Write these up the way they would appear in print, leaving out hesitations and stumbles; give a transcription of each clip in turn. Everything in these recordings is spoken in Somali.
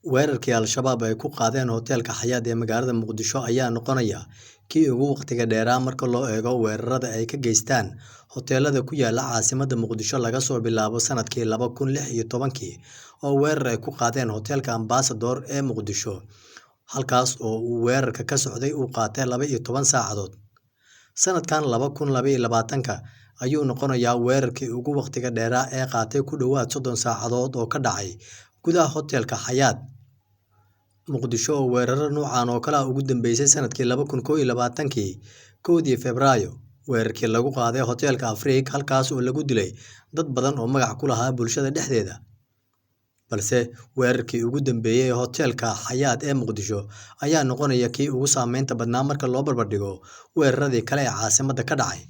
Weerarkii Al-shabaab ay ku qaadeen hoteelka Xayaat ee magaalada Muqdisho ayaa noqonaya kii ugu waqtiga dheeraa marka loo eego weerarada ay ka geystaan hoteelada ku yaala caasimadda Muqdisho laga soo bilaabo sanadkii 2016 oo weerar ay ku qaadeen hoteelka Ambassador ee Muqdisho, halkaas oo uu weerarka ka socday uu qaatay 12 saacadood. Sanadkan 2022 ayuu noqonayaa weerarkii ugu waqtiga dheeraa ee qaatay ku dhowaad 30 saacadood oo ka dhacay gudaha hoteelka Xayaat. Muqdisho oo weeraro noocan oo kale ah ugu dambeysay sanadkii 2021 1dii Febraayo, weerarkii lagu qaaday hoteelka Afriik, halkaas oo lagu dilay dad badan oo magac ku lahaa bulshada dhexdeeda. Balse weerarkii ugu dambeeyay ee hoteelka Xayaat ee Muqdisho ayaa noqonaya kii ugu saameynta badnaa marka loo barbardhigo weeraradii kale ee caasimadda ka dhacay.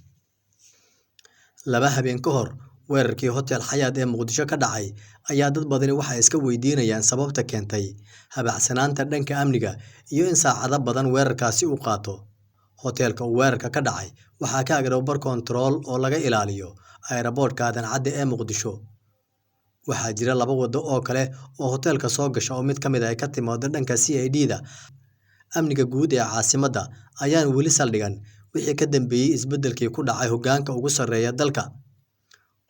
Laba habeen ka hor weerarkii hotel Xayaat ee Muqdisho ka dhacay ayaa dad badani waxay iska weydiinayaan sababta keentay habacsanaanta dhanka amniga iyo in saacado badan weerarkaasi uu qaato. Hoteelka uu weerarka ka dhacay waxaa ka agdhow bar koontarool oo laga ilaaliyo ayraboorka Aadan Cadde ee Muqdisho. Waxaa jira laba waddo oo kale oo hoteelka soo gasha oo mid ka mid ah ay ka timaado dhanka CID-da. Amniga guud ee caasimadda ayaan weli saldhigan wixii ka dambeeyay isbeddelkii ku dhacay hoggaanka ugu sarreeya dalka.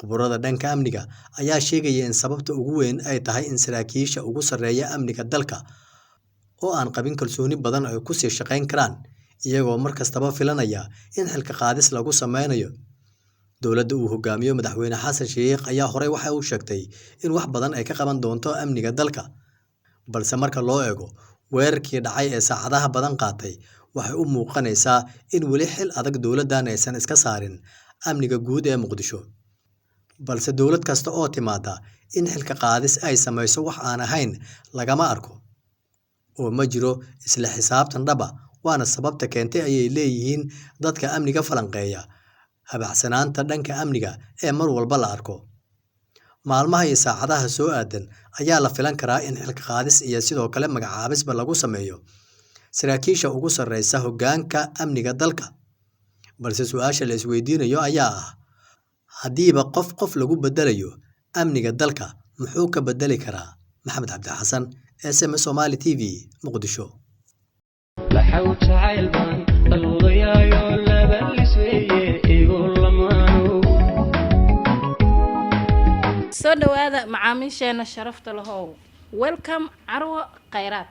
Khubarada dhanka amniga ayaa sheegaya in sababta ugu weyn ay tahay in saraakiisha ugu sarreeya amniga dalka oo aan qabin kalsooni badan ay ku sii shaqayn karaan, iyagoo mar kastaba filanaya in xilka qaadis lagu sameynayo. Dowladda uu hogaamiyo Madaxweyne Xasan Sheikh ayaa horey waxa uu sheegtay in wax badan ay ka qaban doonto amniga dalka. Balse marka loo eego weerarkii dhacay ee saacadaha badan qaatay, waxay u muuqanaysaa in weli xil adag dowladdan aysan iska saarin amniga guud ee Muqdisho. Balse dowlad kasta oo timaada in xilka qaadis ay samayso wax aan ahayn lagama arko, oo ma jiro isla xisaabtan dhab ah, waana sababta keentay ayay leeyihiin dadka amniga falanqeeya habacsanaanta dhanka amniga ee mar walba la arko. Maalmaha iyo saacadaha soo aadan ayaa la filan karaa in xilka qaadis iyo sidoo kale magacaabisba lagu sameeyo saraakiisha ugu sarreysa hoggaanka amniga dalka. Balse su'aasha la isweydiinayo ayaa ah, haddiiba qof qof lagu beddelayo amniga dalka, muxuu ka beddeli karaa? Maxamed Cabdi Xasan, SMS Somali TV, Muqdisho. Laxaw jacayl baan dalwadayaayo laba lisweeye igu lamaano. Soo dhawaada macaamiisheena sharafta lahow, welcome Carwo Khayraad.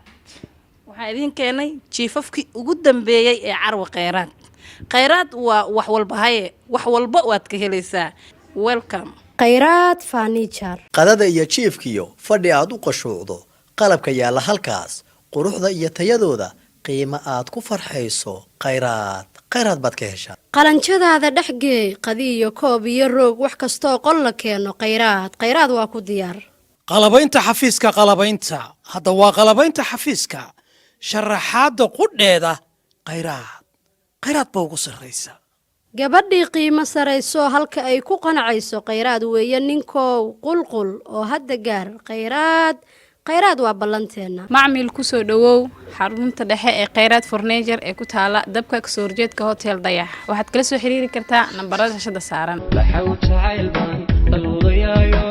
Waxaa idiin keenay jiifafkii ugu dambeeyey ee Carwo Khayraad. Khayraad waa wax walba, haye, wax walba waad ka helaysaa. Welcome. Khayraad Furniture. Qadada iyo jiifkiyo fadhi aad u qashuucdo, qalabka yaalla halkaas, quruxda iyo tayadooda, qiimo aad ku farxayso. Khayraad, khayraad baad ka heshaa. Qalanjadaada dhexgeey, qadi iyo koob iyo roog, wax kastooo qol la keeno, Khayraad, Khayraad waa ku diyaar. Qalabaynta xafiiska, qalabaynta hadda waa qalabaynta xafiiska, sharaxaadda qudheeda, Khayraad, Khayraad ba ugu sarraysa. Gabadhii qiimo sarayso halka ay ku qanacayso, Khayraad weeye. Ninkoow qulqul oo hadda gaar Khayraad, Khayraad waa ballanteenna. Macmil, kusoo dhawow xarunta dhexe ee Kheyraad Furniture ee ku taala dabka kasoo horjeedka Hotel Dayax. Waxaad kala soo xiriiri kartaa nambarada shashada saaran. Laxaw jacayl baan dalwadayaayo.